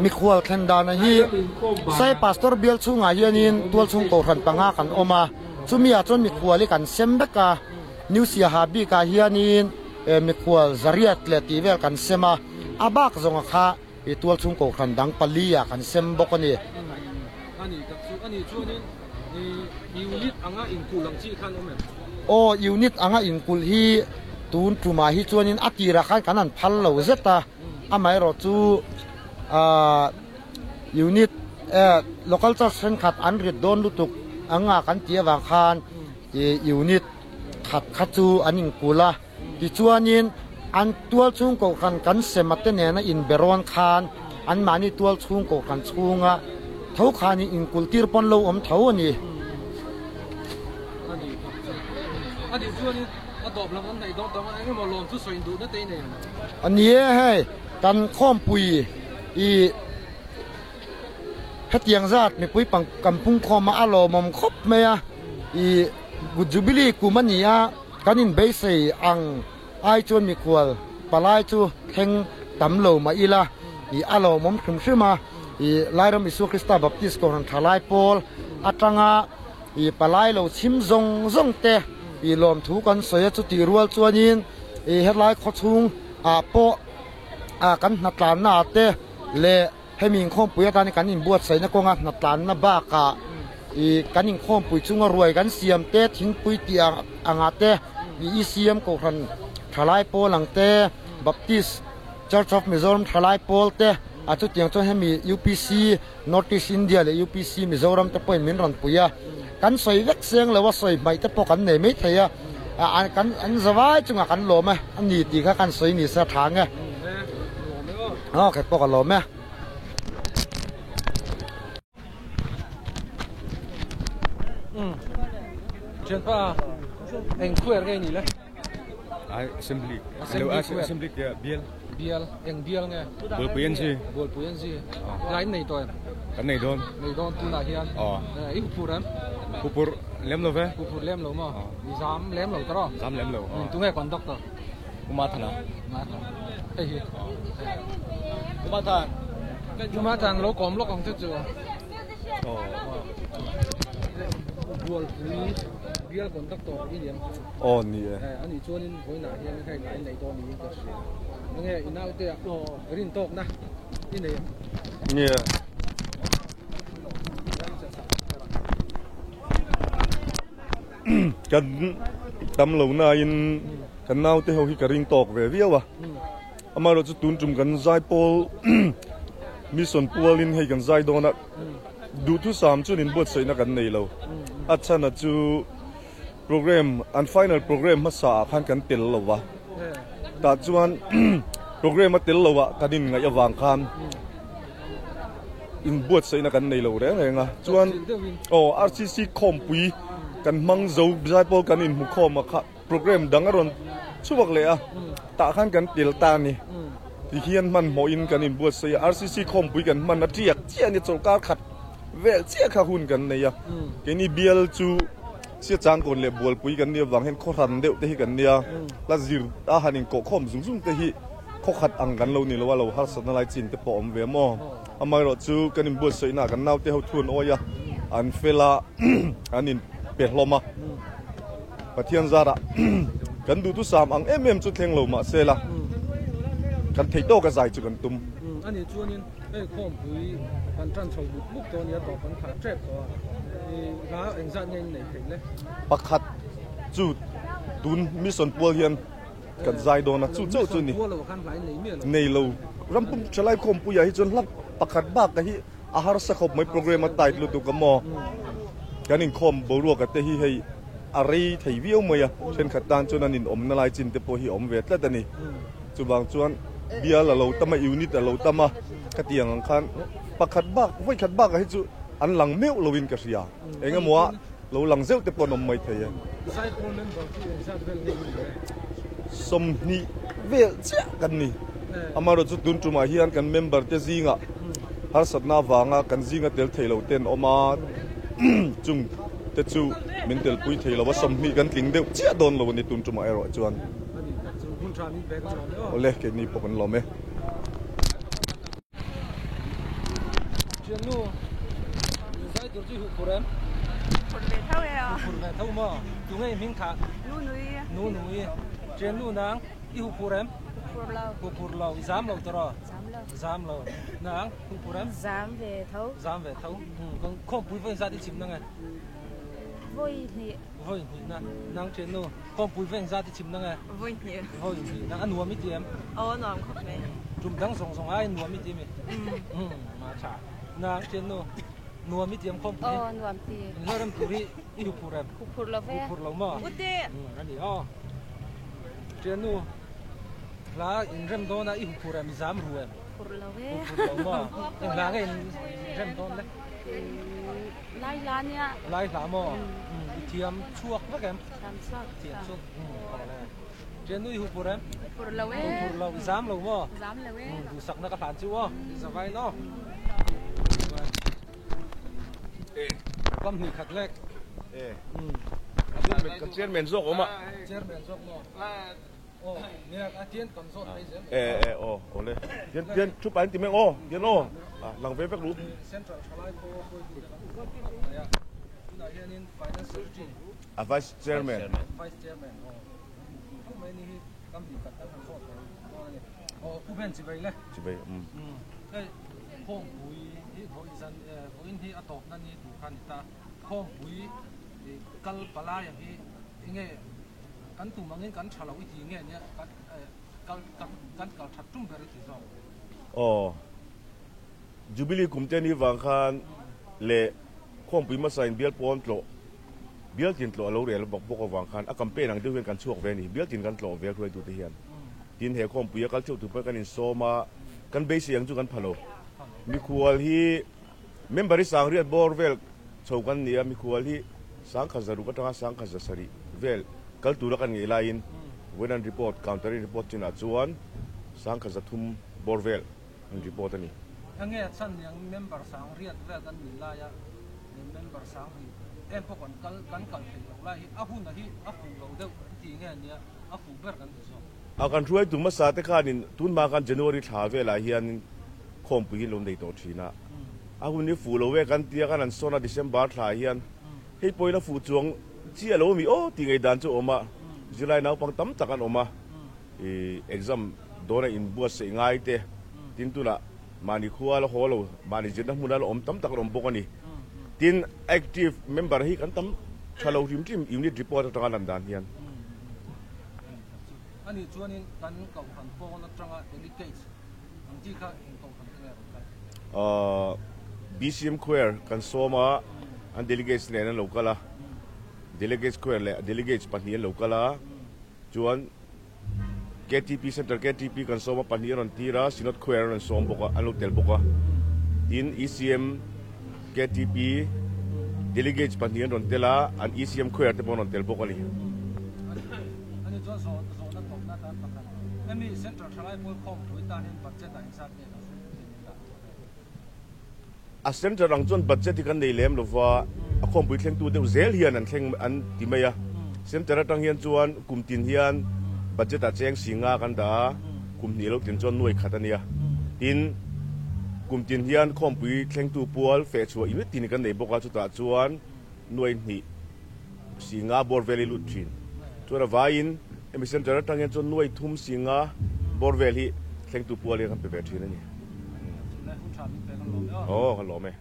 mikhual thlen dana hi Sai Pastor bial chhungah hianin tualchhung kohhran panga kan awm a, chumi ah chuan mikhual hi kan sem vek a, New Siaha bikah hianin mikhual zariat leh tih vel kan sem a, a bak zawnga kha i tualchhung kohhran dang pali ah kan sem bawk a ni. A nih tak chu, a nih chuanin unit anga inkulh ang chi khan awm em? Aw, unit anga inkulh hi tun tumah hi chuanin a tirah khan kan han phal lo zet a, amaherawh chu unit local church thenkhat an rit dawn lutuk anga kan tih avang khan unit khat kha chu an inkulh a, tichuanin an tual chhung kohhran kan sema te nena inberawn khan anmahni tual chhung kohhran chhunga tho khanin inkulh tir pawn lo awm tho a ni. A ni e hei, kan khawmpui i hetiang zat mipui pang kan pungkhawm a, a lawmawm khawp mai a, i Good Jubilee kum a ni a, kan inbeisei ang ai chuan mikhual palai chu thleng tam lo mah ila ih a lawmawm hrim hrim a, ih Lairam Isua Krista Baptist Kohhran Thalai Pawl atanga ih palai lo chhim zawng zawng te ih lawmthu kan sawi a, chutih rual chuanin ih helai khawchhung ah pawh ah kan hnatlanna ah te leh Hemi inkhawmpui atana kan inbuatsaihna kawnga hnatlanna bakah ih kan inkhawmpui chunga ruai kan siam te, thingpui tih angah te, ih ECM Kohhran Thalai Pawl ang te, Baptist Church of Mizoram Thalai Pawl te, a chutiang chuan hemi UPC North East India leh UPC Mizoram te pawhin min rawn pui a, kan sawi vek seng lo a, sawi hmaih te pawh kan nei mai thei a, kan an zavai chungah kan lawm e, a ni tih kha kan sawi ni se a tha ang e. Aw khat pawh ka lawm e. Umm. Thianpa eng khuer nge ni le? Ai assembly. Assembly ke bial. Bial eng bial nge? Bualpui an si. Bualpui an si. Lai nei tawh em? Kan nei dawn. Nei dawn tunah hian. Aw. I huphur em? Huphur lem lo ve. Huphur lem lo maw? I zam lem lo ta rawh. Zam lem lo. Tunge conductor? Umathana. Umathana. Hei hi. Umathan. Umathan lo kawm lawk ang chu chu. Bualpui bial conductor i ni ang chu. Aw ni e. A nih chuanin vawiinah hian hei ngai nei dawn niin ka hria. Enge i naute ah rin tawkna i nei ang? Nia. Kan tam lo nain kan naute ho hi ka ring tawk ve viau a. Amaherawh chu tun tum kan zaipawl mission pualin hei kan zai dawn a, duhthusam chuan inbuatsaihna kan nei lo. A chhan a chu program an final program hmasa ah khan kan tel lo va, tah chuan program a tel lo ah kan inngaih avang khan inbuatsaihna kan nei lo reng reng a. Chuan aw RCC khawmpui kan hmang zo zaipawl kan inhmu khawm a kha. Program dang a rawn chhuak leh a, tah khan kan tel ta a ni. Tihian hmanhmawhin kan inbuatsaih a, RCC khawmpui kan hman a tiak chiah a ni, chawlhkar khat vel chiah kha hun kan nei a. Keini bial chu Siachangkawn leh Bualpui kan nih avang hian khaw hran deuh te hi kan nia, hla zir a han inkawhkhawm zung zung te hi khaw khat ang kan lo ni lo a, lo harsatna lai chin te pawh a awm ve maw. Amaherawh chu kan inbuatsaihnaah kan naute ho thu an awi a, an fel a, an inpe hlawm a. Pathian zarah kan duhthusam ang em em chu thleng lo mah se la, kan theih tawk a zai chu kan tum. A nih chuanin hei khawmpui kan tan chho mup mup tawh a nia, tawp kan khah tep tawh a, i hla engzat nge in nei theih le? Pakhat chu tun mission pual hian kan zai dawn a, chu chauh chu ni. Nei lo, rampum thalai khawmpuiah hi chuan hla pakhat bak a hi A harsa khawp mai program a tight lutuk a maw? Kan inkhawm boruak a te hi hei a rei thei viau mai a, thenkhat tan chuan an inawmna lai chin te pawh hi a awm ve tlat a ni. Chuvang chuan bial a lo tam a, unit a lo tam a, ka ti ang ang khan pakhat bak, vawi khat bakah hi chu an lang meuh loin ka hria. Eng emaw a lo lang zeuh te pawh an awm mai thei e. 20 vel chiah kan ni. Amaherawh chu tun tumah hian kan member te zingah harsatna avanga kan zinga tel thei lo te an awm a, chung te chu min telpui thei lo a, 20 kan tling deuh chiah dawn lo a ni tun tumah erawh chuan. Awle, keini pawh kan lawm e. Thiannu, zai tur chu i huh phur em? Phur ve tho e aw. Phur ve tho maw? Tunge i hming thah? Nunui. Nunui. Thiannu nang, i huh phur em? Huh phur lo. Huh phur lo. I zam lo tawh? Zam lo. Zam lo. Nang, huh phur em? Zam ve tho. Zam ve tho. Khawmpui vawi zat i chim na nge? Vawi hnih. Vawi hnih na. Nang thiannu, khawmpui vawi zat i chim na nge? Vawi hnih. Vawi hnih na. A nuam i ti em? Aw, a nuam khawp mai. Tum dang zawng zawng ai nuam i ti mi? Umm, a tha. Nang thiannu, nuam i ti em khawmpui? Aw, nuam ti. Inhlarem tur hi i huphur em? Huphur lo ve. Huphur lo maw? Ute! Umm, a ni aw. Thiannu, hla inrem dawn a i huphur em? I zam ru em? Huphur lo ve. Huphur lo maw? Eng hla nge inrem dawn le? Lai hla nia. Lai hla maw? I thiam chhuak vek em? Thiam chhuak. Thiam chhuak. Awle. Thian nui huphur em? Huphur lo e. Huphur lo. I zam lo maw? Zam lo e. Duhsakna ka hlan chu aw. I zavai in aw. Kam hnih khat lek. E. Ka chairman zawk awm a. Chairman zawk maw? Aw, nia a tian kan zawt mai zel. E e aw, awle. Tian tian thu pain ti mek aw, tian aw. A lang ve vek lu. Central thalai pawh hruaitu te kan awm khawp mai a. Tunah hianin Finance Secretary. A Vice Chairman. Vice Chairman aw. Khawp mai ni hi kam hnih khat kan han zawt ve dawn a ni. Aw, Pu Ben Chivei le. Chivei, um. Hei khawmpui hi vawiin zan vawiin hi a tawpna ni tur kha a ni ta. Khawmpui kal palai ang hi enge Kan tum angin kan tha lo i ti nge nia kan kal kan kal that tum ber i ti zawk. Aw. Jubilee kum te ni vang khan leh khawmpui hmasa in bial pawn tlawh bial tin tlawh a lo rel bawk bawk avang khan a campaign ang deuh hian kan chhuak ve a ni. Bial tin kan tlawh ve a hruaitu te hian. Tin he khawmpui a kal theuh tur pawh kan insawm a, kan beisei ang chu kan pha lo. Mikhual hi member hi sangriat bawr vel chho kan ni a, mikhual hi. Sangkhat zaruk atanga sangkhat zasarih vel kal tura kan ngei laiin vawiin an report, counter in report chinah chuan sangkhat zathum bawr vel an report a ni. Enge a chhan niang member sang riat vel kan nih laia member sang hi em pawh kan kal kan kal theih loh lai hi a hun a hi a fuh lo deuh an ti nge nia a fuh ber kan ti zawk. A kan hruaitu hmasa te khanin tun hma khan January thla velah hianin khawmpui hi an lo nei tawh thin a. A hun hi fuh lo ve kan tia khan an sawn a December thla ah hian hei pawhin a fuh chuang chi a lo mi aw tih ngaihdan chu a awm a, zirlai naupang tam tak an awm a, ih exam dawn a inbuatsaih ngai te tin tunah mahni khua la haw lo mahni zirna hmuna la awm tam tak an awm bawk a ni. Tin active member hi kan tam tha lo hrim hrim unit report atanga lan dan hian. Ani chuanin kan kohhran pawn atanga delegates Ang chi kha eng kohhran te nge rawn kal? BCM Choir kan sawm a, an delegates nen an lo kal a, Delegates Choir leh delegates pahnih an lo kal a, chuan KTP Central KTP kan sawm a, pahnih a rawn tir a, Synod Choir an rawn sawm bawk a, an lo tel bawk a. Tin, ECM KTP delegates pahnih an rawn tel a, an ECM Choir te pawh an rawn tel bawk a ni. Ani chuan zawhna tawpna atan pakhat. Hemi Central Thalai Pawl khawmpui tan hian budget ah engzat nge kan dah tawh le? A Central ang chuan budget hi kan nei lem lova, a khawmpui thlengtu deuh zel hian an thleng an ti mai a. Centre atang hian chuan kum tin hian budget ah cheng si nga kan dah a, kum hnih lo tlin chuan nuai khat a nia. Tin, kum tin hian khawmpui thlengtu pual fehchhuah unit tin kan nei bawk a, chutah chuan nuai hnih Singa bawr vel hi lut thin. Chuan a vaiin hemi centre atang hian chuan nuai thum Singa bawr vel hi thlengtu pual hi kan pe ve thin a ni. Aw, kan lawm e.